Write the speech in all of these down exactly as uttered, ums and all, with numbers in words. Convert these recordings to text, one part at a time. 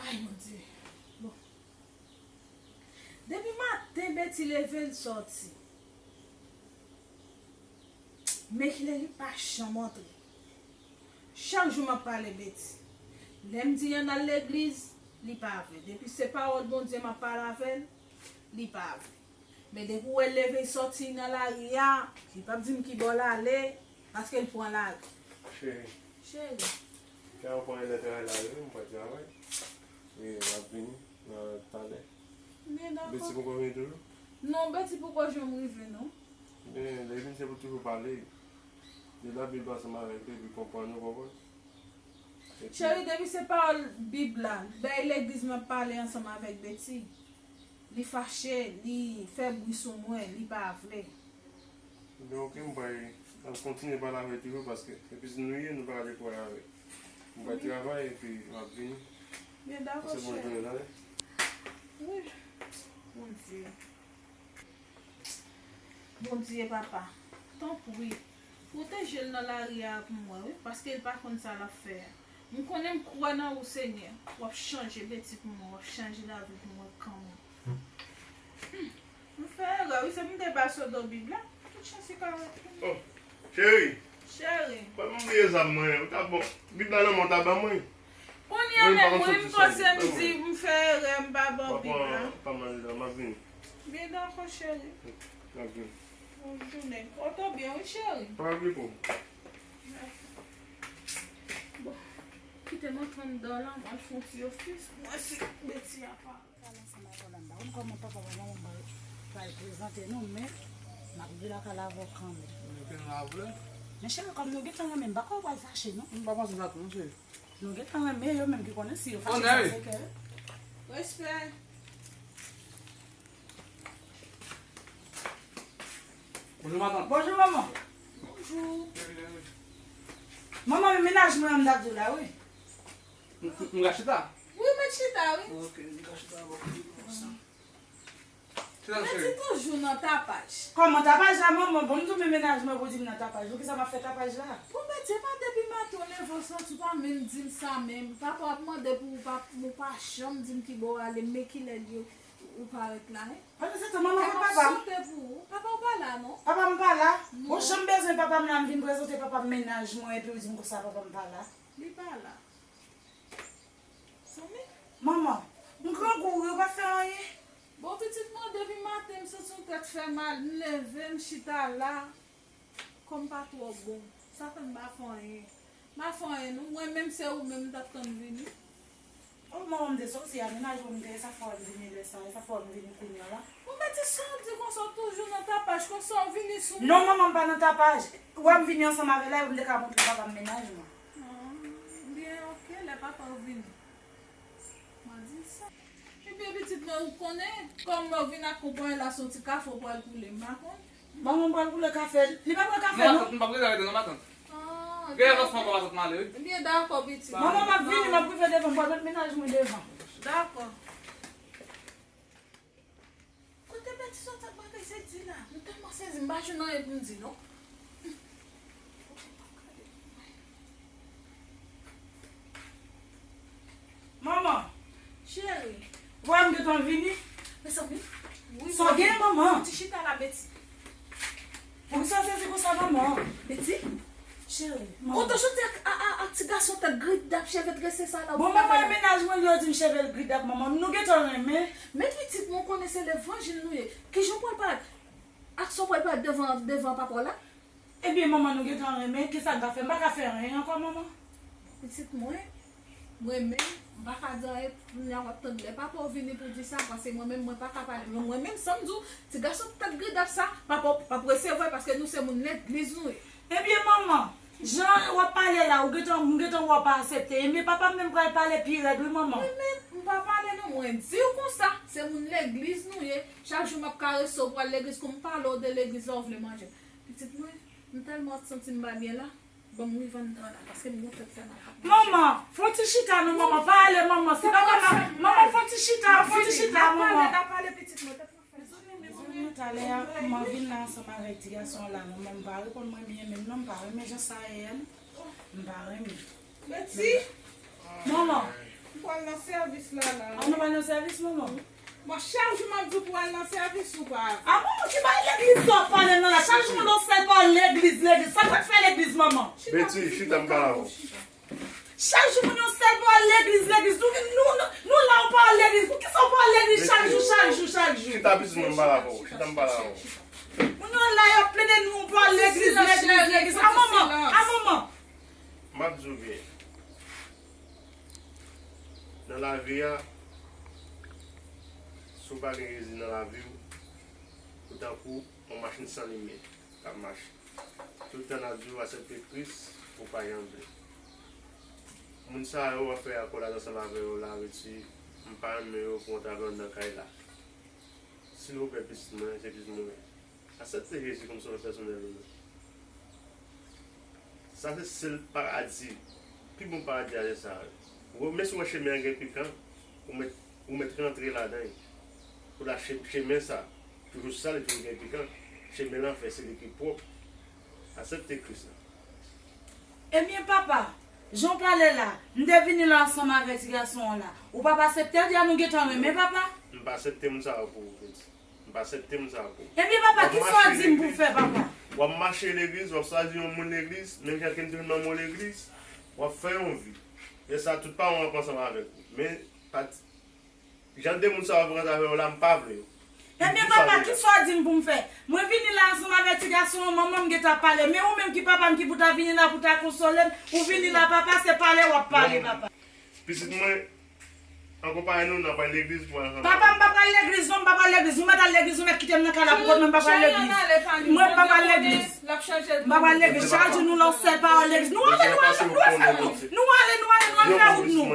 Ay, Bondye. Bon. Depi maten Betty leve, l sòti. Men kilè li pa janm antre. Chak jou m ap pale Betty. Lè m di l ann al legliz, li pa vle. Depi se pawòl Bondye m ap pale avè l, li pa vle. Men depi w wè l leve, l sòti nan lari a, li p ap di m ki bò l ale, paske l pran lari. Cheri. Cheri. Fè yon pwen lè travay la rive, m pral travay. E m ap vini nan talè. Men dakò. Betty poko vini toujou? Non, Betty poko janm rive, non. Men, lè vin se pou toujou pale. Li la Bib la ansanm avèk li, li konprann, ou konprann? Epi cheri, depi se pawòl Bib la, bay legliz m ap pale ansanm avèk Betty. Li fache, li fè bri sou mwen, li pa vle. Ebyen, oke, m pral kontinye pale avè l toujou, paske se pitit nou ye, nou pa ka dekouraje avè l. M pral travay epi m ap vini. Byen, dakò, cheri. Pase bòn jounen, tande? Wi. Bondye. Bondye, papa, tanpri, pwoteje l nan lari a pou mwen, wi, paske l pa konn sa l ap fè a. M konnen m kwè nan ou, Senyè. W ap chanje Betty pou mwen, w ap chanje lavi pou mwen kanmenm. Hmm. M fè erè, wi, se pou m te ba Sodo Bib la. Tout chans li ka ret pou mwen. Oh, cheri. Cheri. Fò m bliye zam mwen. Ou ta bon. Bib la nan men w ta ban mwen. Kounye a menm, wi, m panse m di m fè erè, m pa ba w Bib la. Pa mal la, m ap vini. Byen, dakò, cheri. M ap vini. Bonn jounen. Poto byen, wi, cheri. Pa bliye pou. Bon, kite m antre anndan la, m al fè yon ti ofis. Mwen si Betty a pa. Pale ansanm avè w la, m pa konn kòman papa w ak manman w pral prezante nou, men m ap vin lakay la avè w kanmenm. Mete nou la vle. Men cheri, kòm nou gentan renmen, m pa kwè w pral fache, non. M pa panse sa tou, non, cheri. Nou gentan renmen, yo menm ki konnen si yo fache, sa se kè. Respè. Bonjou, matant. Bonjou, manman. Bonjou. Manman, men mennaj mwen an m t ap di w la, wi. M, m, m ka chita? Wi, mèt chita, wi. Ok, m ka chita avè w. Chita, cheri. Mèt toujou nan tapaj. Kòman tapaj la, manman? Bon, m tou men mennaj mwen pou di m nan tapaj. Poukisa m ap fè tapaj la? Bon, Betty, pa depi maten w leve w sòti, w pa menm di m sa menm. Papa w ap mande pou ou pa, ou pa janm di m ki bò w ale, men kilè l ye, ou parèt la, hein? Pandan se tan, manman, kote papa m? Sote pou ou. Papa w pa la, non? Papa m pa la. Non. Bon, jan m bezwen papa m la, m vin prezante papa m mennaj mwen, epi w di m konsa papa m pa la. Li pa la. Zanmi? Manman, m grangou, yo pa fè anyen. Bon, pitit mwen, depi maten, m santi yon tèt fè mal. M leve, m chita la. Kò m pa twò bon. Sa fè m pa fè anyen. M pa fè anyen, non. Mwen menm, se ou menm m t ap tann vini. Oh, manman, m te sòti a, mennaj mwen m te ye, sa fè w vini lè sa, sa fè w vini kounye a la. Bon, Betty, sa w di konsa, w toujou nan tapaj, konsa w vini sou mwen. Non, manman, m pa nan tapaj. Ou wè m vini ansanm avè l la, epi m te ka montre papa m mennaj mwen. Ah, byen, ok, lè papa w vini. Mwen di sa. Ebyen, pitit mwen, ou konnen, kòm mwen vin akonpanye l a soti kafe, ou pral koule, m pa konn. Manman, m pral koule kafe. Li pa pran kafe, non? Non, matant, m p ap rete avè nou, matant. Ah, gen avansman pou matant m ale, wi. Ebyen, dakò, pitit. Manman, m ap vini, m ap rive devan, m pral met mennaj mwen devan. Dakò. Kote Betty sot ak bagay se di la? M tèlman sezi, m pa jwenn anyen pou m di, non. Manman. Cheri. Ou wè m gentan vini? Mezanmi. Wi, sa w gen, manman? Ti chita la, Betty. Poukisa w sezi konsa, manman? Betty? Cheri, manman. Kote w soti ak, a, a, ak ti gason tèt gridap, cheve trese sa la? Bon, manman, e mennaj mwen yo di m cheve l gridap, manman. Nou gentan renmen. Men pitit mwen, konnen se levanjil nou ye. Kijan w pral parèt? Ak sa w pral parèt devan, devan papa w la? Ebyen, manman, nou gentan renmen. Kisa n ka fè? M pa ka fè anyen ankò, manman. Pitit mwen, mwen menm, m pa ka di anyen. Kounye a w ap tann lè papa w vini pou di sa, paske mwen menm, mwen pa ka pale. Men mwen menm, sa m di w, ti gason tèt gridap sa, papa w p ap resevwa l, paske nou se moun legliz nou ye. Ebyen, manman, jan w ap pale la, ou gentan, m gentan wè w pa aksepte. Ebyen, papa m menm pral pale pi rèd, wi, manman. Mwen menm, m pa pale non, mwen di w konsa, se moun legliz nou ye. Chak jou m ap karese w, pral legliz, kou m pale w de legliz la, w vle manje m. Pitit mwen, m tèlman santi m pa byen la. Ban m rive anndan la, paske m gon tèt fè mal. Manman, fè yon ti chita non, manman, pa ale, manman. Se papa m ap, manman, fè yon ti chita, fè yon ti chita, manman. N ap pale, n ap pale, pitit mwen, tèt mwen fè mal. Mezanmi, talè a, kòman vin la ansanm avèk ti gason la, manman, m pa reponn mwen byen menm non, m pa renmen jan sa ye a, m pa renmen. Betty? Manman. Al nan sèvis la, la. An nou al nan sèvis, manman? Bon, chak jou m ap di w pou al nan sèvis, ou pa vle. A, manman, ki bay legliz sa w ap pale nan la? Chak jou m nan sèl pawòl legliz, legliz. Sa w ap fè legliz, manman? Beti, chita, m pale avè w. Chak jou moun yon sèl pawòl legliz, legliz. Nou, nou, nou, nou la yon pawòl legliz. Poukisa yon pawòl legliz chak jou, chak jou, chak jou? Chita, pitit mwen, m pale avè w. Chita, m pale avè w. Moun yo la, y ap plede nou yon pawòl legliz, legliz, legliz. A, manman, a, manman. M ap di w byen. Nan lavi a, si w pa gen Jezi nan lavi w, ou tankou yon machin san limyè k ap mache. Tout tan n ap di w aksepte Kris, ou pa janm vle. Moun sa yo w ap fè akolad ansanm avè yo la, reti, m pa renmen yo pou yon travay nan kay la. Silvouplè, pitit mwen, se pitit mwen. Aksepte Jezi kòm sovè pèsonèl ou. Sa se sèl paradi. Pi bon paradi a se sa. Ou, men si w wè chemen an gen pikan, ou mèt, ou mèt rantre ladan l. Pou la che-, chemen sa, toujou sal, toujou gen pikan. Chemen lanfè, se li ki pwòp. Aksepte Kris la. Ebyen, papa, jan w pale la, m te vini la ansanm avèk ti gason an la. Ou pap aksepte l, di a nou gentan renmen, papa? M pa aksepte moun sa yo pou ou, pitit. M pa aksepte moun sa yo pou ou. Ebyen, papa, kisa w di m pou m fè, papa? W ap mache legliz, w ap chwazi yon moun legliz, menm jan ke m te vin nan yon legliz, w ap fè yon vi. Lè sa, tout paran w ap ansanm avèk ou. Men, pa t-, jan de moun sa yo ap rantre avè w la, m pa vle yo. Ebyen, papa, kisa w di m pou m fè? Mwen vini la ansanm avèk ti gason an, manman m gentan ap pale. Men ou menm ki papa m ki pou ta vini la pou ta konsole m, ou vini la, papa, se pale w ap pale, papa. Pitit mwen, ankonpaye nou, n ap al legliz pou ansanm. Papa, m pa pral legliz, non, m pa pral legliz. Ou mèt al legliz, ou mèt kite m nan kay la pou kont mwen, m pa pral legliz. Mwen, m pa pral legliz. M pa pral legliz. Chak jou nou lan sèl pawòl legliz. Nou ale, nou ale, nou al fè wout nou. Nou ale, nou ale, nou al fè wout nou.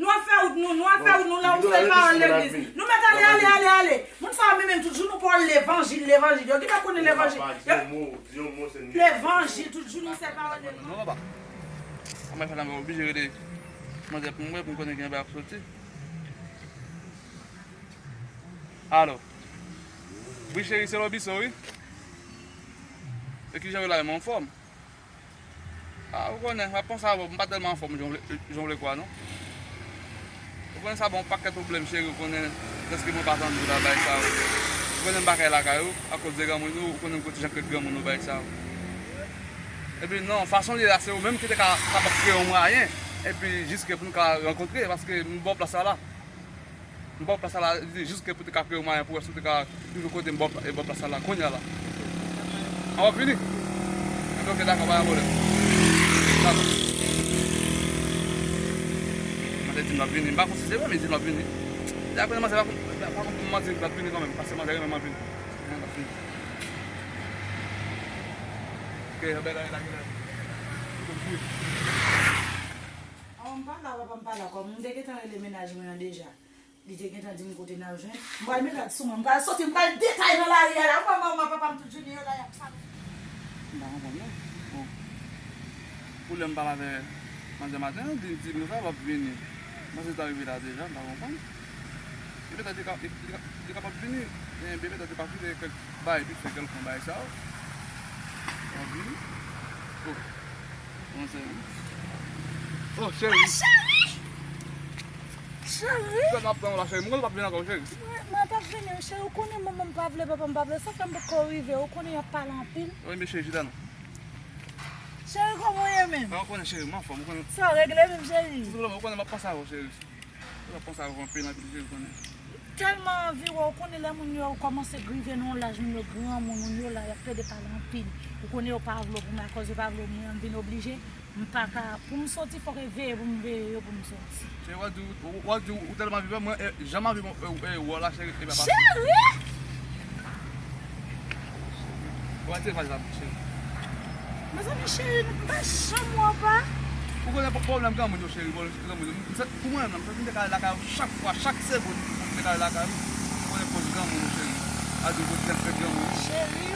Nou al fè wout nou, nou al fè wout nou, lan yon sèl pawòl legliz. Nou mèt ale, ale, ale, ale. Moun sa yo menm, menm, tout jou nou pawòl levanjil, levanjil. Yo gentan konnen levanjil. Levanjil, tout jou nou sèl pawòl legliz. Non, papa. Mwen fè la, mwen oblije rele manzè pou mwen, pou m konnen gen bagay ap soti. Alò. Wi, cheri, se Lòbison, wi. E kijan w ye la, m anfòm. A, ou konnen, m ap panse avè w, m pa tèlman anfòm, jan w vle, jan w vle kwè, non. Ou konnen sa ban yon pakèt pwoblèm, cheri, ou konnen, dèske mwen pa tande w la, bagay sa yo. Ou konnen m pa kay lakay ou, akoz de granmoun ou, ou konnen m kote jan k ret granmoun ou, bagay sa yo. Epi non, fason l ye la, se ou menm ki te ka, kapab kreye yon mwayen, epi jiske pou nou ka rankontre, paske m ba w plas sa la. M ba w plas sa la, li di jis ke pou te ka kreye yon mwayen pou wè si w te ka rive kote m ba w pla-, ba w plas sa la kounye a la. An w ap vini? Ebyen, oke, dakò, pa gen pwoblèm. Dakò. Mwen te di m ap vini. M pa konn si se vre, men li di m ap vini. Li ap vini, manzè pa konn, pa konn pou m manti, li ap vini kanmenm, paske manzè renmen m anpil. M ap vini. Oke, bèl la, la, la. Avan m pa la, papa m pa la, kòm m te gentan rele mennaj mwen an deja. Li te gentan di m kote n ap jwenn. M pral met rad sou mwen. M pral soti, m pral detay nan lari a la. Ou wè manman, papa m, tout jounen yo la, y ap salye. M pa konprann, non. Bon. Pou lè m pale avè manzè maten an, li di m konsa, l ap vini. Manzè ta rive la deja, m pa konprann. Li petèt li ka, li, li ka, li kapab vini. Men, li petèt li pa kite kèk bagay, epi fè kèlkonk bagay sa yo. L ap vini. Oh. Kòman se menm? Oh, cheri. Ah, cheri! Cheri! Sa n ap pran la, cheri? Mwen konnen w p ap vin ankò, cheri. Mwen, mwen p ap vini, cheri. Ou konnen manman m pa vle, papa m pa vle. Sa fè m poko rive. Ou konnen y ap pale anpil. Wi, men cheri, chita non. Cheri, kòman w ye menm? Mwen konnen, cheri, m anfòm, ou konnen. Sa w regle menm, cheri? Tout pwoblèm, ou konnen m ap panse avè w, cheri. M ap panse avè w anpil, anpil, cheri, ou konnen. M tèlman anvi wè w, ou konnen lè moun yo kòmanse rive nan yon laj, moun yo granmoun, moun yo la, y ap plede pale anpil. Ou konnen yo pa vle w pou mwen, akòz yo pa vle w, mwen, m vin oblije. M pa ka, pou m soti, fòk e veye pou m veye yo pou m soti. Cheri, w ap di, w ap di, ou tèlman anvi wè mwen, e, jan m anvi wè w la, cheri, e pa pase. Cheri! Ou ap di, pa janm, cheri. Mezanmi, cheri, m pa janm wè w pa. Ou konnen pwoblèm granmoun yo, cheri, pwoblèm granmoun yo. Pou mwen menm, m santi m te ka ale lakay ou chak fwa, chak segonn, m te ka ale lakay ou. Ou konnen koz granmoun yo, cheri. Ap di, koz fèt granmoun yo. Cheri,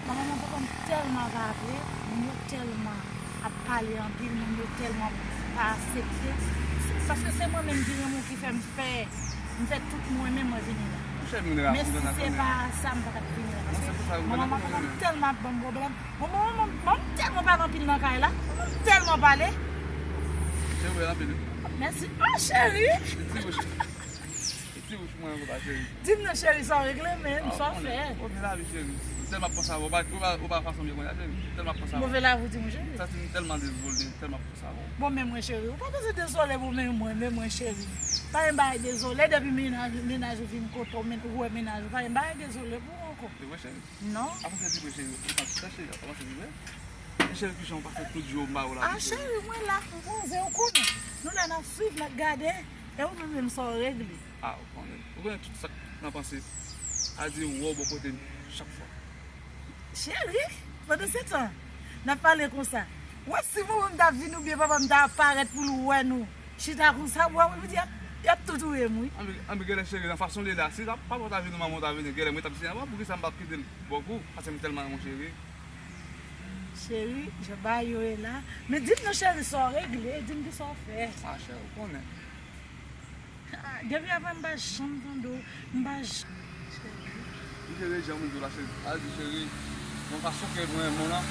manman, papa m tèlman pa vle, moun yo tèlman ap pale anpil, moun yo tèlman pa aksepte. Se, paske se mwen menm ki renmen w ki fè m fè, m fè tout mwen menm mwen vini la. Men si se pa sa, m pa t ap vini la. Paske manman, papa m tèlman ap ban m pwoblèm. Bon, manman, manman, manman m tèlman pale anpil nan kay la. Manman m tèlman pale. Se vre, anpil. Mèsi. Oh, cheri! Li ti bouch. Li ti bouch mwen ankò, pa cheri. Di m non, cheri, sa w regle, men, sa w fè? Ou byen lavi, cheri. Tèlman ap panse avè w, ou pa, ou pa, ou pa fason byen konnen, cheri. Tèlman ap panse avè w. Move lavi w di m, cheri. Santi m tèlman dezole, tèlman ap panse avè w. Bon, men mwen, cheri, ou pa bezwen dezole pou men mwen, men mwen, cheri. Pa gen bagay dezole, depi mennaj, mennaj ou vin kote w, men, ou wè mennaj ou, pa gen bagay dezole pou ou ankò. Se vre, cheri? Non. Avanse ti vre, cheri. Ou pa cheri, avanse ti vre. Men cheri, kijan w pase tout jou m ba ou la, cheri? Ah, cheri, mwen la, m poze, ou konnen. Nou la n ap swiv, n ap gade, e ou menm menm sa w regle. Ah, ou konnen. Ou konnen tout sa k nan panse. A di ou wè w bò kote m chak fwa. Cheri, pandan se tan, n ap pale konsa. Ou wè si manman m ta vin oubyen papa m ta parèt pou l wè nou chita konsa, w ap di y ap, y ap tou touye m, wi. Anben, anben, genlè cheri, nan fason li ye la, si papa w ta vin ou manman w ta vini, genlè mwen t ap di, a, poukisa m p ap kite l bò kou, paske m tèlman renmen w, cheri. Cheri, jan bagay yo ye la. Men di m non, cheri, sa w regle, di m kisa w fè. Ah, cheri, ou konnen. Ah, depi avan m pa janm tande w, m pa j-, cheri. Wi, cheri, jan m di w la, cheri. A di, cheri, nan fason ke mwen renmen w lan,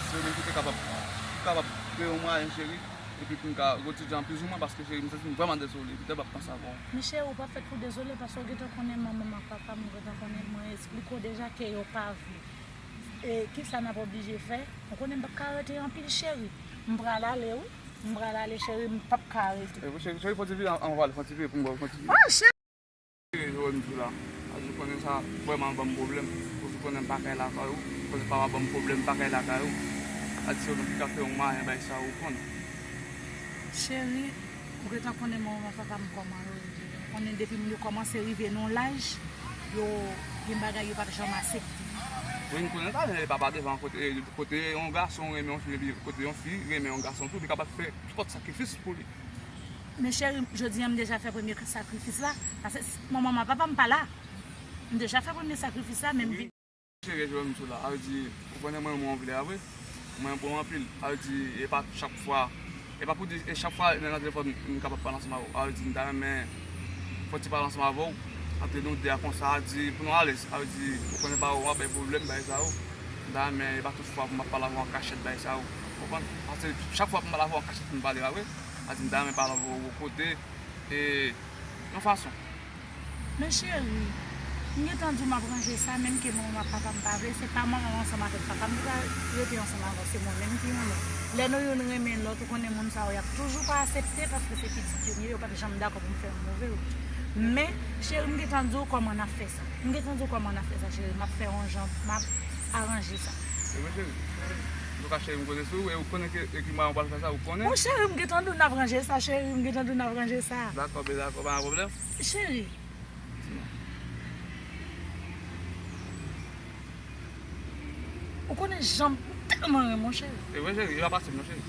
se ou menm ki te kapab, ki kapab kreye yon mwayen, cheri, epi pou m ka retire an plizoumwen, paske, cheri, m santi m vrèman dezole, m te p ap panse avè w. Men cheri, ou pa fèt pou dezole, paske w gentan konnen manman m ak papa m, ou gentan konnen, mwen eksplike w deja ke yo pa vle. E kisa n ap oblije fè? Ou konnen m p ap ka rete anpil, cheri. M pral ale, wi. M pral ale, cheri, m p ap ka rete. E, cheri, cheri, fè w ti vire, an, an, anvan, fè w ti vire pou m ba w, fè w ti vire. Ah, cheri! Cheri, ou wè m di w la. A di, ou konnen sa vrèman ban m pwoblèm. Ou konnen m pa kay lakay ou. Ou konnen papa ban m pwoblèm, m pa kay lakay ou. A di, se ou menm ki ka fè yon mwayen bay sa, ou konnen. Cheri, ou gentan konnen manman papa m kòman yo ye. Ou konnen depi moun yo kòmanse rive nan yon laj, yo gen bagay yo p ap janm aksepte. Wi, m konnen sa, men papa devan kote, kote yon gason renmen yon fi, epi kote yon fi renmen yon gason tou, li kapab fè nenpòt sakrifis pou li. Men cheri, jodi a m deja fè premye sakrifis la, paske s-, manman m ak papa m pa la. M deja fè premye sakrifis la, men m vin Cheri, jwenn m sou la. A vle di, ou konnen mwen, mwen vle a vre. Mwen bon anpil. A vle di, e pa chak fwa, e pa pou di, e chak fwa lè nan telefòn, m kapab pale ansanm avè w. A vle di, m ta renmen fè ti pale ansanm avè w. Antre nou de a konsa, a di, pou nou alèz. A vle di, ou konnen pa w ap bay pwoblèm, bay sa yo. M ta renmen, e pa tout fwa pou m ap pale avè w an kachèt, bay sa yo. Konprann? Paske chak fwa pou m pale avè w an kachèt, pou m pale a vre. A di, m ta renmen pale avè w yon kote, e, yon fason. Men cheri, m gentan di w m ap ranje sa, menm ke manman m ak papa m pa vle, se pa manman m ansanm avèk papa m ki pral rete ansanm avè w, se mwen menm ki renmen. Lè nou youn renmen lòt, ou konnen moun sa yo, y ap toujou pa aksepte paske se pitit yo m ye, yo p ap janm dakò pou m fè yon move wout. Men, cheri, m gentan di w kòman n ap fè sa. M gentan di w kòman n ap fè sa, cheri. M ap fè yon jan, m ap aranje sa. E wi, cheri. Antouka, cheri, m konte sou ou, e ou konnen ke, e ki mwayen ou pral fè sa, ou konnen. Bon, cheri, m gentan di w n ap ranje sa, cheri, m gentan di w n ap ranje sa. Dakò, bebe, dakò, pa gen pwoblèm. Cheri. Ou konnen jan m tèlman renmen w, cheri. E vre, cheri, e pa fasil non, cheri.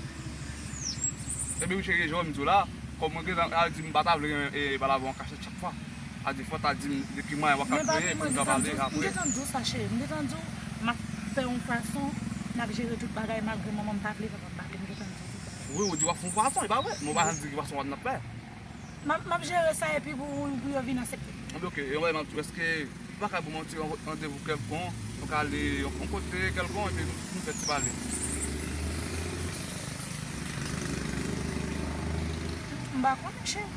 Epi wi, cheri, jan m di w la, kòm mwen gentan al di m pa ta vle renmen, e, pale avè w an kachèt chak fwa. A di fò w ta di m de ki mwayen w ap ka kreye pou n ka pale apre. M gentan di w sa, cheri. M gentan di w m ap fè yon fason, n ap jere tout bagay, malgre manman m pa vle, papa m pa vle, m gentan di w tout bagay. Wi, ou di w ap fè yon fason, e pa vre? Men w pa janm di ki fason w ap, n ap fè. M ap, m ap jere sa epi pou, pou yo vin aksepte. Anben, oke, yon bagay m ap di w, èske ou pa ka ban m yon ti ran-, randevou kèlkonk, nou ka ale yon, yon kote kèlkonk, epi nou, nou fè ti pale? M pa konnen, cheri.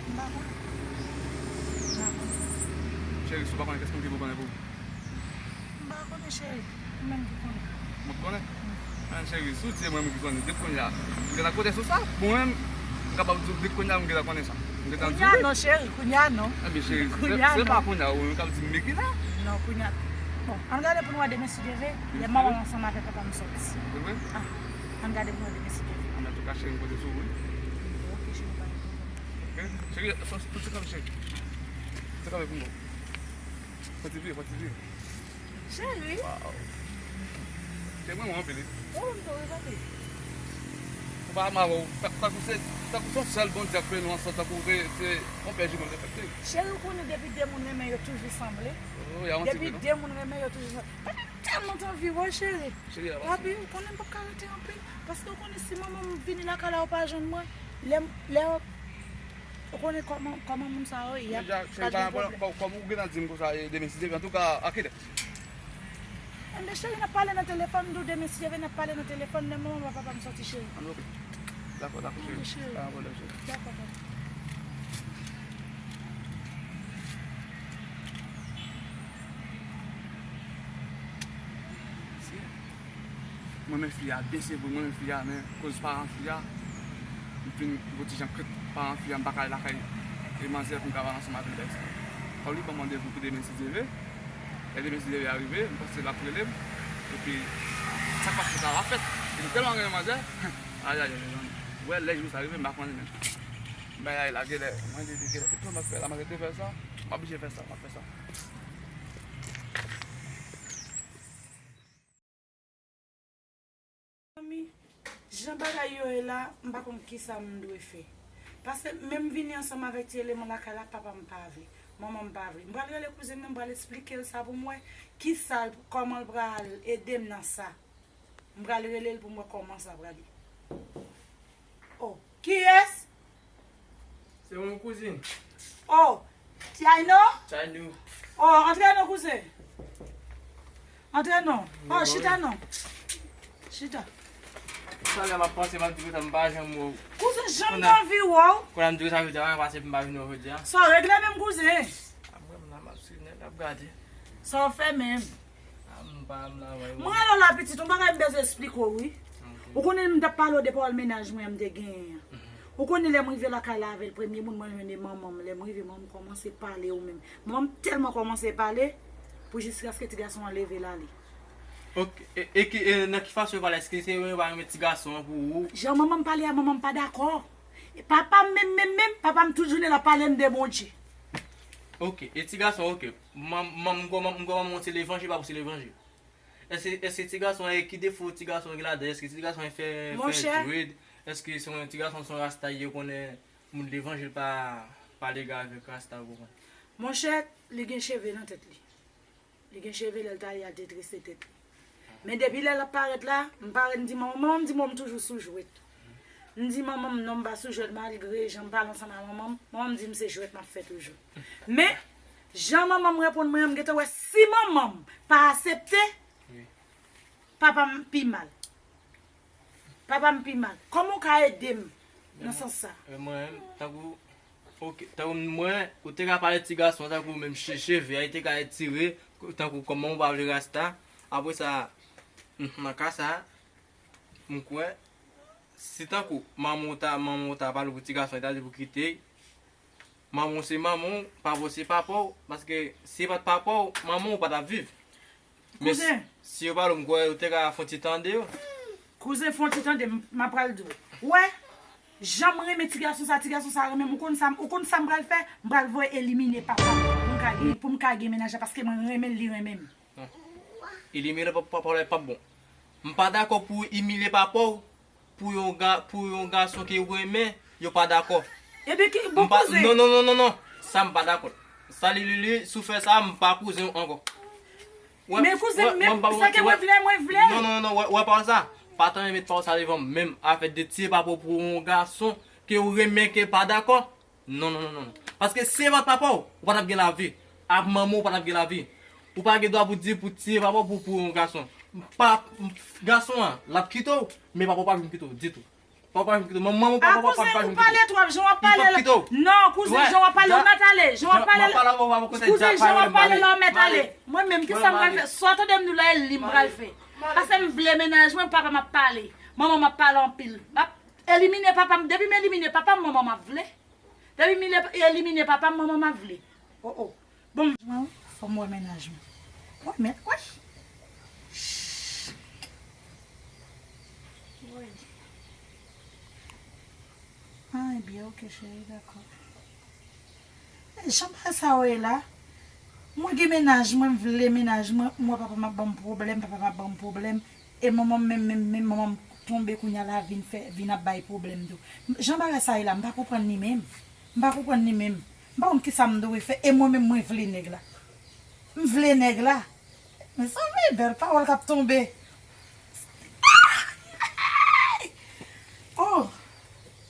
M pa konnen. M pa konnen. Cheri, si w pa konnen, kiyès ki pou konnen pou ou? M pa konnen, cheri. Ou menm ki konnen. Mwen ki konnen? Wi. Men cheri, si w di se mwen menm ki konnen, depi kounye a, m gentan konte sou sa. Bon, mwen menm, m kapab di w depi kounye a, m gentan konnen sa. M gentan di w wi. Kounye a non, cheri, kounye a non. Enben, cheri, se, se pa kounye a ou menm k ap di m men ki la. Non, kounye a. Bon, ann gade pou n wè demen si Dye vle, lè manman m ansanm avèk papa m sòti. Se vre? Ah, ann gade pou n wè demen si Dye vle. Antouka, cheri, m konte sou ou wi. Ok, cheri, pa gen pwoblèm. Ok? Cheri, fò, fò, fò, cheri. Fò, cheri, pou m bon. Fò ti vire, fò ti vire. Cheri. Waw. Cheri, mwen renmen w anpil wi. Ou menm tou, wi, papi. Ou pa mal, ou ta-, tankou se, tankou se yon sèl Bondye ap fè nou ansanm, tankou se, se yon pè jimèl nou fèt, cheri. Cheri, ou konnen depi de moun renmen, yo toujou sanble. Oh, y a yon ti pi non. Depi de moun renmen, yo toujou sanble. Papi, m tèlman t anvi wè w, cheri. Cheri, a pa papi, ou konnen m p ap ka rete anpil. Paske ou konnen si manman m vini lakay la, ou pa jwenn mwen. Lè, lè Ou konnen kòman, kòman moun sa yo ye, y ap, deja, cheri, pa gen pwoblèm. Kòm ou gentan di m konsa, e, demen si Dye vle, antouka, a kilè? Enben, cheri, n ap pale nan telefòn, m di w demen si Dye vle, n ap pale nan telefòn, lè manman m ak papa m sòti, cheri. Anben, oke. Dakò, dakò, cheri. Pa gen pwoblèm, cheri. Dakò, papa. Mwen men fi a, byen se vre, mwen men fi a, men koz paran fi a, m fin gon ti jan krent paran fi a, m pa ka al lakay e manzè pou m ka pale ansanm avè l, bèk sa. Fò li ban m randevou pou demen si Dye vle. Lè demen si Dye vle a rive, m panse l ap rele m. Epi, sa k ap fèt la va fèt. E m tèlman renmen manzè. Ayayay, mezanmi. Wè, lè jou sa rive, m pa konnen menm. Bagay la, genlè, mwen, genlè, tout sa m ap fè la, m ap rete fè sa. M oblije fè sa, m ap fè sa. Zanmi, jan bagay yo ye la, m pa konn kisa m dwe fè. Paske menm vini ansanm avèk ti eleman lakay la, papa m pa vle, manman m pa vle. M pral rele kouzen m nan, m pral esplike l sa pou m wè kisa l, kòman l pral ede m nan sa. M pral rele l pou m wè kòman sa pral ye. Oh, kiyès? Se mwen, kouzin. Oh, Tchayno? Tchayno. Oh, antre non, kouzen. Antre non. Oh, chita non. Chita. Talè m ap panse, m ap di konsa m pa janm wè w. Kouzen, jan m t anvi wè w. Kounye a m di konsa jodi a, mwen pase pou m pa vin wè w jodi a. Sa w regle menm, kouzen? A mwen, m la, m ap swiv nèt, ap gade. Sa w fè menm? A m pa, m la, wè. Mwen rele w la, pitit, yon bagay m bezwen esplike w, wi. Ok. Ou konnen m t ap pale w de pawòl mennaj mwen an m te genyen an. Mhm. Ou konnen lè m rive lakay la avè l, premye moun mwen jwenn e manman m. Lè m rive, manman m kòmanse pale ou menm. Manman m tèlman kòmanse pale, pou jiskaske ti gason an leve l ale. Ok, e, e ki, e nan ki fason yo pale? Èske se yo pa renmen ti gason an pou ou? Jan manman m pale a, manman m pa dakò. E papa m menm, menm, menm, papa m tout jounen l ap pale m de Bondye. Ok, e ti gason, ok. Manm, manm, m kwè manm, m kwè manman w se levanjil, papa w se levanjil. Èske, èske ti gason an, e ki defo ti gason an gen ladan? Èske ti gason an fè, fè dread? Èske se yon ti gason, se yon rasta, yo konnen moun levanjil pa, pa legal avèk rasta, ou konprann? Monchè, li gen cheve nan tèt li. Li gen cheve, lè l t ale, al te trese tèt li. Men depi lè l ap parèt la, m parèt, m di manman, manman m di m, m toujou sou jwèt. M di manman m, non, m pa sou jwèt, malgre jan m pale ansanm a manman m, manman m di m se jwèt m ap fè toujou. Men, jan manman m reponn mwen an, m gentan wè si manman m pa aksepte, papa m pi mal. Papa m pi mal. Kòman w ka ede m nan sans sa? E mwen menm, tankou, ok, tankou mwen, ou te ka pale ti gason, tankou menm che-, cheve a, li te ka etire, tankou kòman ou pa vle rasta. Apre sa, m, nan ka sa, m kwè, si tankou manman w ta, manman w ta pale pou ti gason, li ta di pou kite, manman w se manman w, papa w se papa w, paske si se pa t papa w, manman w pa t ap viv. Men si, si yo pale w, m kwè ou te ka fè yon ti tande yo. Kouzen, fè yon ti tande, m, m ap pral di w. Ou wè, jan m renmen ti gason sa, ti gason sa renmen m, ou konn sa, ou konn sa m pral fè? M pral voye elimine papa m pou m ka gen, pou m ka gen mennaj la, paske mwen renmen l, li renmen m. Elimine papa, papa w la, p ap bon. M pa dakò pou w imilye papa w pou yon ga-, pou yon gason ke w renmen, yo pa dakò. Ebyen, ki, bon, kouzen. Non, non, non, non, non. Sa m pa dakò. Sa li, li, li, si w fè sa, m pa kouzen w ankò. Men kouzen, men sa ke mwen vle, mwen vle. Non, non, non, non, wè, wè pawòl sa. Pa tanmen met pawòl sa devan m. Menm afè de tiye papa w pou yon gason ke w renmen, ke pa dakò. Non, non, non, non, non. Paske si se pa t papa w, ou pa t ap gen lavi. Ak manman w, ou pa t ap gen lavi. Ou pa gen dwa pou di pou tiye papa w pou, pou yon gason. Pa, gason an, l ap kite w, men papa w pa janm kite w ditou. Papa w pa janm kite w. Manman w, papa w pa janm kite w. A kouzen, ou pale twòp, jan w ap pale la. Non, kouzen, jan w ap pale, ou mèt ale. Jan w ap pale. Kouzen, jan w ap pale la, ou mèt ale. Mwen menm, kisa m pral fè? Sa w tande m di w la, e li m pral fè. Paske m vle mennaj mwen, papa m ap pale. Manman m ap pale anpil. M ap elimine papa m. Depi m elimine papa m, manman m ap vle. Depi m elimine papa m, manman m ap vle. Oh, oh. Bon, fò m wè mennaj mwen. Wè, men, wè. Wi. Ah, ebyen, ok, cheri, dakò. E, jan bagay sa yo ye la, mwen gen mennaj mwen, m vle mennaj mwen, m wè papa m ap ban m pwoblèm, papa m ap ban m pwoblèm. E manman m menm, menm, menm manman m tonbe kounye a la vin fè, vin ap bay pwoblèm tou. Jan bagay sa ye la, m pa konprann li menm. M pa konprann li menm. M pa konn kisa m dwe fè. E mwen menm, mwen vle nèg la. M vle nèg la. Mezanmi, bèl pawòl k ap tonbe. Oh!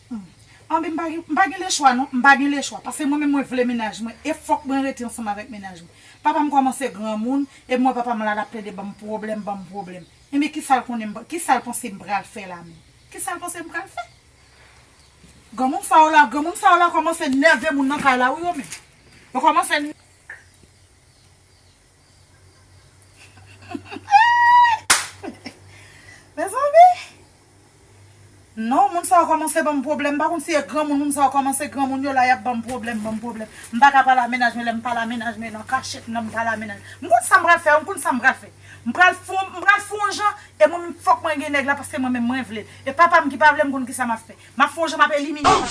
Hmm. Anben, m pa gen, m pa gen lechwa, non. M pa gen lechwa. Paske mwen menm, mwen vle mennaj mwen. E fòk mwen rete ansanm avèk mennaj mwen. Papa m kòmanse granmoun, e mwen papa m la, l ap plede ban m pwoblèm, ban m pwoblèm. Enben, kisa l konnen, m, kisa l panse m pral fè la menm? Kisa l panse m pral fè? Granmoun sa yo la, granmoun sa yo la kòmanse nève moun nan kay la, wi, yo menm. Yo kòmanse n- Mezanmi! Non, moun sa yo kòmanse ban m pwoblèm. M pa konn si e granmoun, moun sa yo kòmanse granmoun yo la, y ap ban m pwoblèm, ban m pwoblèm. M pa ka pale a mennaj mwen, lè m pale a mennaj mwen nan kachèt, nan m pale a mennaj. M konn sa m pral fè, m konn sa m pral fè. M pral fon, m pral fon jan, e mwen menm fòk mwen gen nèg la, paske mwen menm mwen vle. E papa m ki pa vle, m konn kisa m ap fè. M ap fè yon jan m ap elimine papa.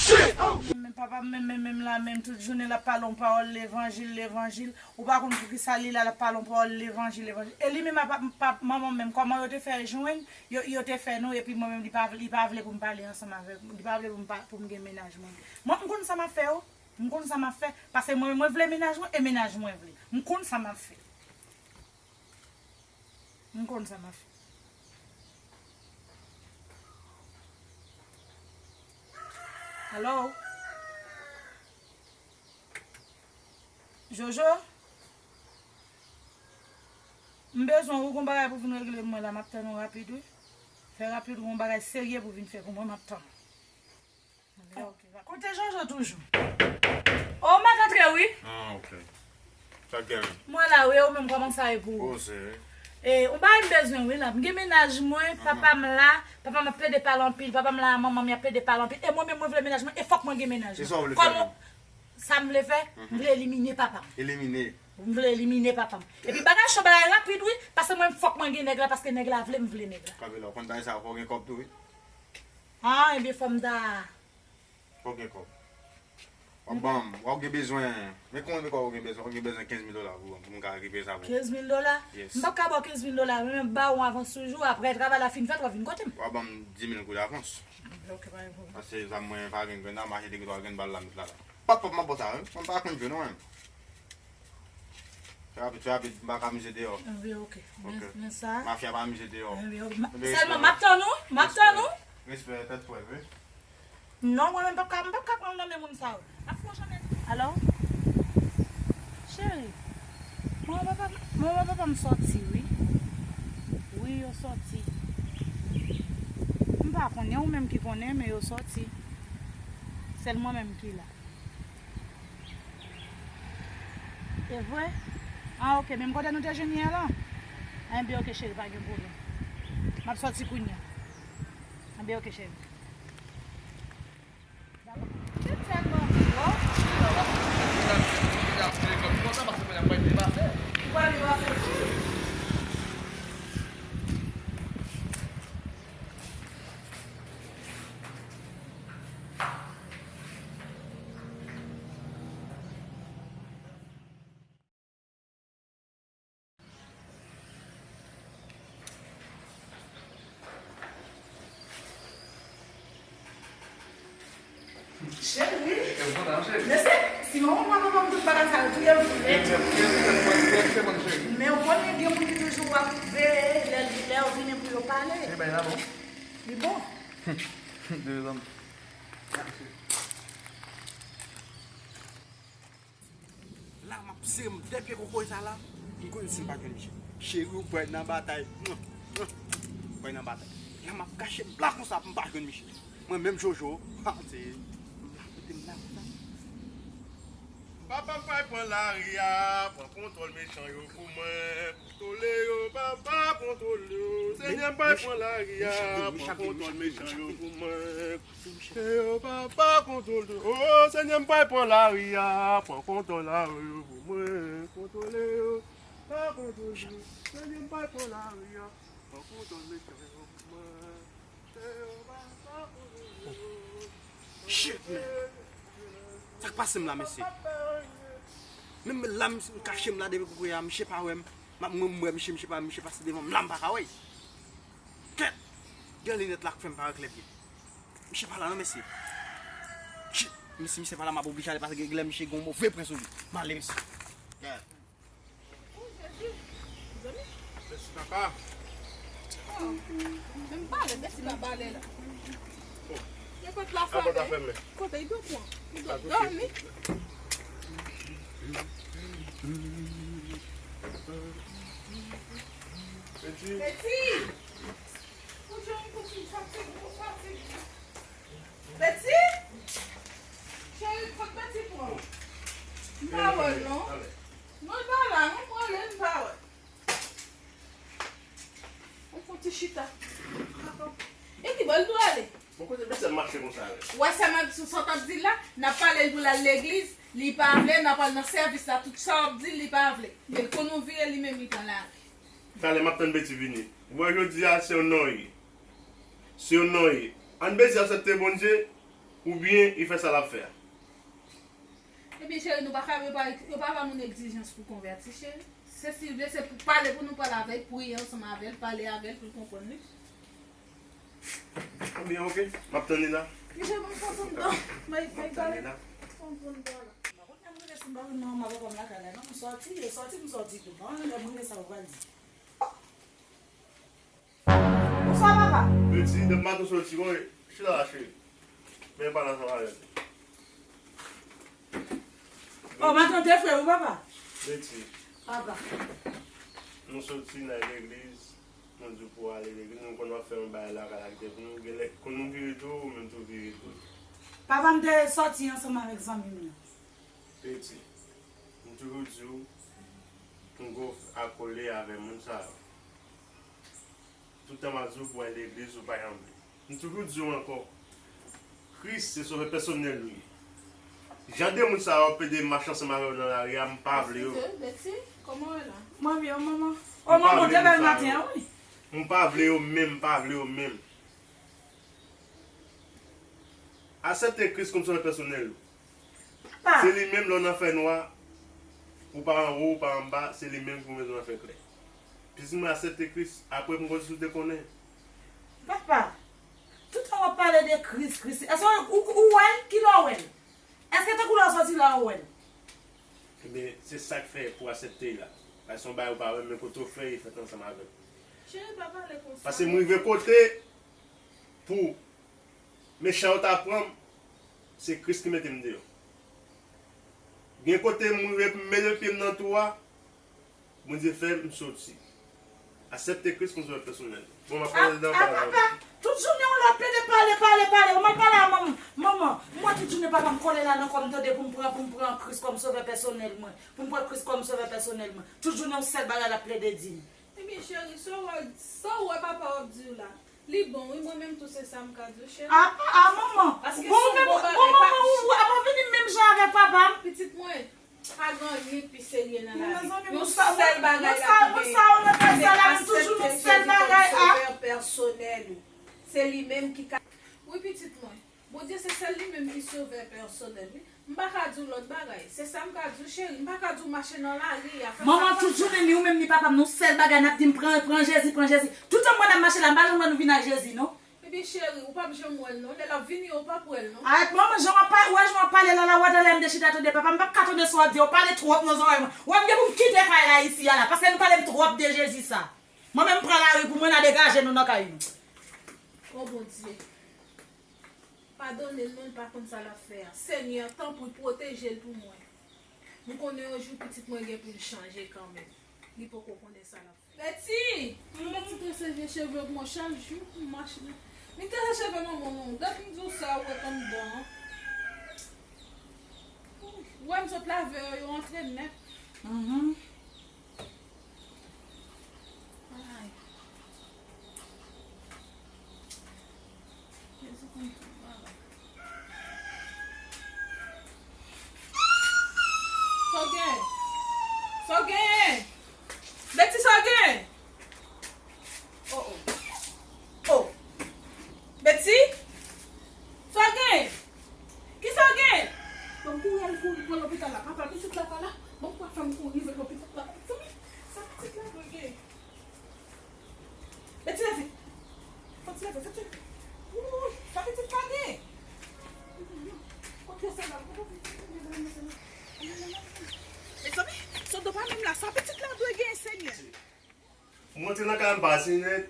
Men papa m menm, menm, menm la, menm tout jounen l ap pale yon pawòl levanjil, levanjil. Ou pa konn poukisa li la, l ap pale yon pawòl levanjil, levanjil. E li menm, papa, papa, manman m menm, kòman yo te fè jwenn, yo, yo te fè nou, epi mwen menm, li pa, li pa vle pou m pale ansanm avèk, li pa vle pou m, pa, pou m gen mennaj mwen. Mwen, m konn sa m ap fè, o. M konn sa m ap fè. Paske mwen, mwen vle mennaj mwen, e mennaj mwen vle. M konn sa m ap fè. M konn sa m ap fè. Alo? Jojo? M bezwen ou gon bagay pou vin regle mwen la, m ap tann ou rapid, wi. Fè rapid, gon bagay serye pou vin fè pou mwen, m ap tann ou. Kote Jojo toujou? O, m ap antre, wi. Ah, ok. Sa k gen? Mwen la, wi, ou menm kòman sa ye pou ou? Poze. E, ou bay m bezwen, wi, la. M gen mennaj mwen, papa m la, papa m ap plede pale anpil, papa m la, manman m ap plede pale anpil. E mwen menm, mwen vle mennaj mwen, e fòk mwen gen mennaj mwen. E sa w vle fè menm? Sa m vle fè, m vle elimine papa m. Elimine. M vle elimine papa m. Epi bagay cho, bagay rapid, wi, paske mwen fòk mwen gen nèg la, paske nèg la vle m vle nèg la. Kapela, ou konn bagay sa, fò w gen kòb tou, wi. Ah, ebyen, fò m ta. Fò w gen kòb. W ap ban m, w ap gen bezwen. Men konbyen kòb ou gen bezwen? Ou gen bezwen kenz mil dola pou ban m, pou m ka rekipere sa pou ou. Kenz mil dola? Yes. M p ap ka ba w kenz mil dola, men m ba w yon avans toujou, apre travay la fin fèt, w ap vin kote m. W ap ban m dis mil goud avans. Ok, pa gen pwoblèm. Paske sa mwen pa gen grenn la, m achte de grenn, twa grenn bal la, met la la. Pap, pap, m ap ba w sa, wi. Mwen pa konn jwe non, menm. Fè rapid, fè rapid, m pa ka mize deyò. Anben, ok. Men, men sa. Mafya pa mize deyò. Anben, ok. Sèlman, m ap tann ou, m ap tann ou. Respè, tèt frèt, wi. Non, mwen menm, m p ap ka, m p ap ka pran l nan men moun sa yo. M ap fè yon jan nèt. Alo? Cheri, manman papa, manman papa m sòti, wi. Wi, yo sòti. M pa konnen, ou menm ki konnen, men yo sòti. Sèl mwen menm ki la. E vre? Ah, ok. Menm kote nou te jwenn yè la? Enben, ok, cheri, pa gen pwoblèm. M ap sòti kounye a. Enben, ok, cheri. Dakò. Se tèlman bon. Ou pral depase. Cheri. Mesye, si manman mwen, manman m, tout bagay sa yo, touye m. Men w konnen gen moun ki toujou ap veye lè, lè yo vini pou yo pale. Li bon. La, m ap sere m dè pye kokoye sa la. M konnen si m pa jwenn Michel. Cheri, ou pral nan batay. Ou pral nan batay. La, m ap kache m la konsa pou m pa jwenn Michel. Mwen menm Jojo, ha, se, m la kote m la konsa. Papa m pral pran lari a, pran kontwòl mechan yo pou mwen. Kontwole yo, papa, kontwole yo. Senyè m pral pran lari a, pran kontwòl mechan yo pou mwen. Yo, papa, kontwole yo. O, Senyè, m pral pran lari a. Pran kontwòl lari yo pou mwen. Kontwole yo. Pa kontwole yo. Senyè, m pral pran lari a. Pran kontwòl mechan yo pou mwen. Yo, papa, kontwole yo. Shit, man. Sa k pase m la, mesye? Menm la, m kache m la depi kokoye a, misye pa wè m. M ap, mwen, m wè misye, misye pa, misye pase devan m la, m pa ka wè l. Kèt! Gen linèt la k fè m pa wè klè byen. Misye pa la non, mesye. Shit! Men si misye pa la, m ap oblije ale paske gen lè misye gen yon move prensip. M ale, mesye. Kèt! O, Jezi! Mezanmi! Mèsi, papa. O, men m pale, mèsi pa pale la. Gen pòt la fèmen. Kote, li dwe pran. Li dwe dòmi. Peti! Peti! Ou jwenn piti fatig, ou fatig. Peti! M pa wè l non. Non, l pa la non, m rele l, m pa wè. Ou fouti chita. E ki bò l tou ale? Bon, kote mesye ap mache konsa la? Ou wè sa m ap, sa w t ap di l la? N ap pale l pou l al legliz, li pa vle, n ap al nan sèvis la, tout sa w ap di l, li pa vle. Men kou nou vire, li menm li pran lari. Talè m ap tann Beti vini. Ou wè jodi a, se yon non ye. Se yon non ye. Ann Beti aksepte Bondye, oubyen li fè sa l ap fè a. Ebyen cheri, nou pa ka, yo pa, yo pa ba moun egzijans pou konvèti, cheri. Se si l vle, se pou pale pou nou pale avè l, priye ansanm avè l, pale avè l pou l konprann li. Ebyen, oke. M ap tann li la. Misye, bon, fon pou m dan. May, may pale. Fon pou m dan la. M pa konn lè m rive, si m pa konn manman papa m lakay la, non, m sòti, yo sòti, m sòti tou. M pa konn lè m rive, sa yo pral di. Bonswa, papa. Beti, depi maten w soti, bon, chita la, cheri. Men pale ansanm avè m. Oh, maten w te fre wi, papa. Beti. Papa. Nou soti nan legliz, nou di w pou w ale legliz, nou konn w ap fè yon bagay lakay la ki te pou nou, genlè, konn nou vire tou, ou menm tou vire tou. Papa, m te sòti ansanm avèk zanmi m nan. Beti, m toujou di w, m gwo akole avè moun sa yo. Tout tan m ap di w pou w al legliz, ou pa janm vle. M toujou di w ankò, Kris se sovè pèsonèl ou ye. Jan de moun sa yo ap plede mache ansanm avè w nan lari a, m pa vle yo. Beti, kòman w ye la? Mwen byen, manman. O, manman, w te bèl maten an, wi. M pa vle yo menm, m pa vle yo menm. Aksepte Kris kòm sovè pèsonèl ou. Papa. Se li menm lè w nan fènwa, ou pa anwo, ou pa anba, se li menm ki pou mete w nan fèklè. Pitit mwen, aksepte Kris, apre pou m konn si w te konnen. Papa, tout tan w ap pale de Kris, Kris, èske ou, ou wè l? Kilè w wè l? Èske tankou lè w sòti la ou wè l? Ebyen, se sa k fè pou w aksepte l la. Paske se yon bagay ou pa wè, men kote w fè, e fèt ansanm avè l. Cheri, pa pale konsa. Paske m rive kote pou Mechan yo ta pran m, se Kris ki mete m deyò. Gen kote m rive pou m mete pye m nan twou a, Bondye fè m soti. Aksepte Kris kòm sovè pèsonèl. Bon, m ap pale dan pale avè w. Tout jounen w la plede pale, pale, pale. Ou mal pale a manman. Manman, m wè tout jounen papa m kole la nan kò m tande pou m pran, pou m pran Kris kòm sovè pèsonèl mwen. Pou m pran Kris kòm sovè pèsonèl mwen. Tout jounen yon sèl bagay l ap plede di m. Ebyen, cheri, sa w wè, sa w wè papa w ap di w la, li bon, wi, mwen menm tou, se sa m ka di w, cheri. A, a, manman. Paske bon, se yon bon bagay, bon, manman, ou ap vini menm jan avèk papa m. Pitit mwen, pa gen anyen pi serye nan lavi. Yon sèl bagay la pou genyen, se aksepte Jezi kòm sovè pèsonèl ou. Se li menm ki ka. Wi, pitit mwen. Bondye se sèl li menm ki sovè pèsonèl li. M pa ka di w lòt bagay. Se sa m ka di w, cheri. M pa ka di w mache nan lari a, fè sa. Manman, tout jounen, ni ou menm, ni papa m, nou sèl bagay n ap di m, pran, pran Jezi, pran Jezi. Toutan mwen ap mache la, m pa janm wè nou vin ak Jezi, non. Ebyen, cheri, ou p ap janm wè l, non. Lè l ap vini, ou p ap wè l, non. Arèt, manman, jan w ap pa-, wè jan w ap pale la, la, w wè talè m te chita tande papa m, m p ap ka tande sa w ap di, w pale twòp nan zòrèy mwen. Wè m gen pou m kite kay la isi a la, paske nou pale m twòp de Jezi sa. Mwen menm, m pran lari pou mwen, n a degaje nou nan kay nou. O Bondye. Padone l non, li pa konn sa l ap fè a. Senyè, tanpri, pwoteje l pou mwen. M konnen yon jou pitit mwen gen pou l chanje kanmenm. Li poko konnen sa l ap fè. Beti! Beti trese vye cheve pou mwen chak jou pou m mache. Li trese cheve manman mwen. Depi m di w sa, ou wè anndan an. Ou wè m sot lave yo, yo antre nèt. Mhm. Ay. Jezi konn tout bagay. Sa w genyen? Sa w genyen? Beti, sa w genyen? Oh, oh. Oh. Beti? Sa w genyen? Kisa w genyen? Bon, kouri al kouri pran lopital la. Papa, pitit la pa la. Bon, pa fè m kouri rive lopital la. Sa pitit la dwe genyen? Beti, leve. Fò ti leve, fò ti leve. Wouy, sa pitit la gen? Kote se la? Mezanmi, Sodo pa menm la. Sa pitit la dwe gen, Senyè? M rantre nan kay la, m pa di nèt,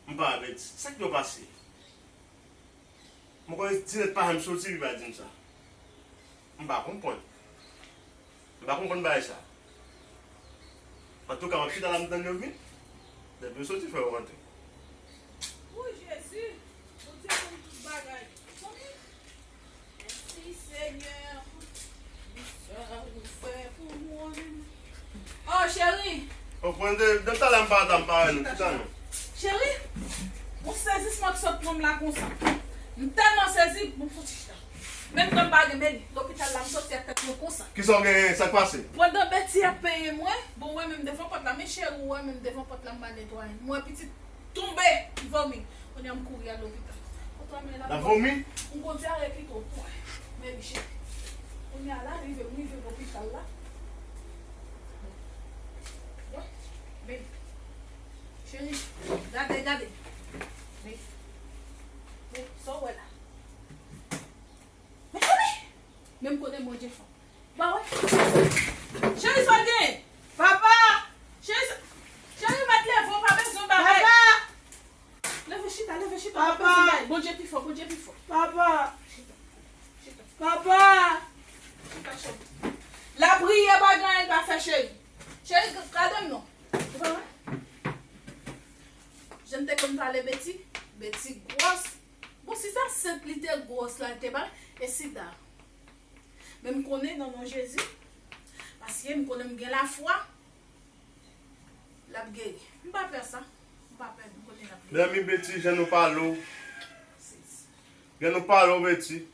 m pa avèti. Sa k dwe pase? Mwen konnen ti nèt pa janm soti, li pa di m sa. M pa konprann. M pa konprann bagay sa. Antouka, m ap chita la, m tann yo vin. Depi yo soti, fò yo rantre. O Jezi, Bondye konn tout bagay. Mèsi, Senyè, pou sa ou fè Cheri. Ou konn de, de talè m pa ta m pa wè nou chita non. Cheri, yon sezisman k sot pran m la konsa. M tèlman sezi, bon, fò ti chita. Menm tan m pa gen, men lopital la, m soti ak tèt mwen konsa. Kisa w genyen? Sa k pase? Pandan Betty ap peye mwen, bon, mwen menm devan pòt la, men cheri, ou wè menm devan pòt la, m pa netwaye. Mwen pitit tonbe, vomi. Kounye a m kouri al lopital. Kote w ap mennen la? L ap vomi? M gon dyare pito. Men li cheri. Kounye a la, rive, m rive lopital la. Bon, men, cheri, gade, gade. Men, men, sa w wè la? Men cheri! Men m konnen Bondye fò. Ba wè. Cheri, sa w gen? Papa! Cheri, sa, cheri, mèt leve, w pa bezwen bagay. Papa! Leve chita, leve chita, w pa bezwen bagay. Bondye pi fò, Bondye pi fò. Papa! Chita, chita. Papa! Chita, cheri. Lapriyè pa gen anyen l pa fè, cheri. Cheri, gade m non. Ou pa wè? Jan m te konn pale Betty, Betty gwòs. Bon, si sa sent li te gwòs la, li te bay, e sida. Men m konnen nan non Jezi, paske m konnen m gen lafwa, l ap geri. M pa pè sa. M pa pè, m konnen l ap geri. Mezanmi, Betty, jan nou pale w. Jan nou pale w, Betty.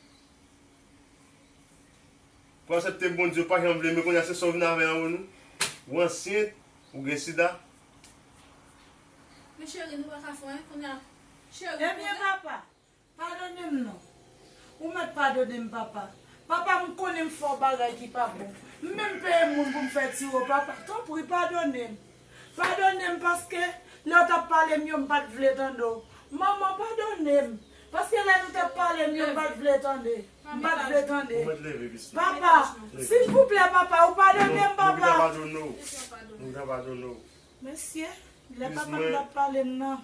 Pou aksepte Bondye, ou pa janm vle, men kounye a se sa w vin avè anwo nou. Ou ansent, ou gen sida. Men cheri, nou pa ka fè anyen kounye a. Cheri, ebyen, papa, padone m non. Ou mèt padone m, papa. Papa, m konnen m fè w bagay ki pa bon. M menm peye moun pou m fè tire w, papa. Tanpri, padone m. Padone m paske lè w t ap pale m yo, m pa t vle tande w. Manman, padone m. Paske lè nou t ap pale m yo, m pa t vle tande. M pa t vle tande. Ou mèt leve, pitit. Papa, silvouplè, papa, ou padone m, papa. Ou pa padone w. Ou pa padone w. Mesye, lè papa m t ap pale m nan.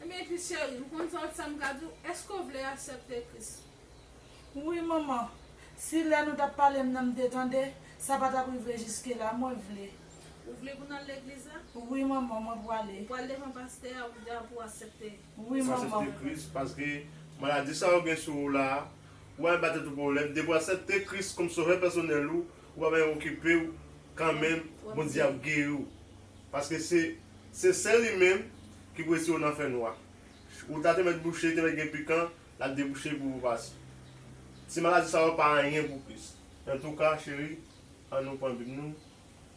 Ebyen, epi cheri, ou konn sa, sa m ka di w, èske w vle aksepte Kris? Wi, manman. Si lè nou t ap pale m nan m te tande, sa pa t ap rive jiske la, mwen vle. Ou vle pou n al legliz la? Wi, manman, mwen pwale. Ou pral devan pastè a, ou di a pou w aksepte. Wi, manman. Aksepte Kris, paske maladi sa yo gen sou ou la, ou al ba tèt ou pwoblèm. Depi w aksepte Kris kòm sovè pèsonèl ou, ou pa bezwen okipe w, kanmenm, Bondye ap geri w. Paske se, se sèl li menm ki pou retire w nan fènwa. Ou ta te mèt bouche, te mèt gen pikan, l ap debouche pou ou pase. Ti maladi sa yo pa anyen pou Kris. Antouka, cheri, ann nou pran Bib nou,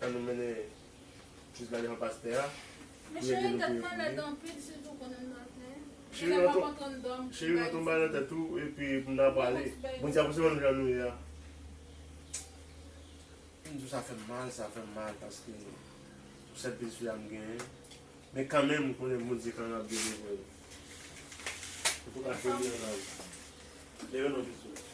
ann nou mennen pitit la devan pastè a. Men cheri, tèt mwen lèd anpil, sitou konnen maten. Cheri, lè m ap antre anndan m, cheri, rantre yon bagay nan tèt ou, epi pou n ta prale. Bondye ap resevwa nou jan nou ye a. M di w sa fè m mal, sa fè m mal, paske se sèl pitit fi a m genyen. Men kanmenm, m konnen Bondye kanmenm ap delivre l. Ou tou ka fè byen la. Leve non, pitit.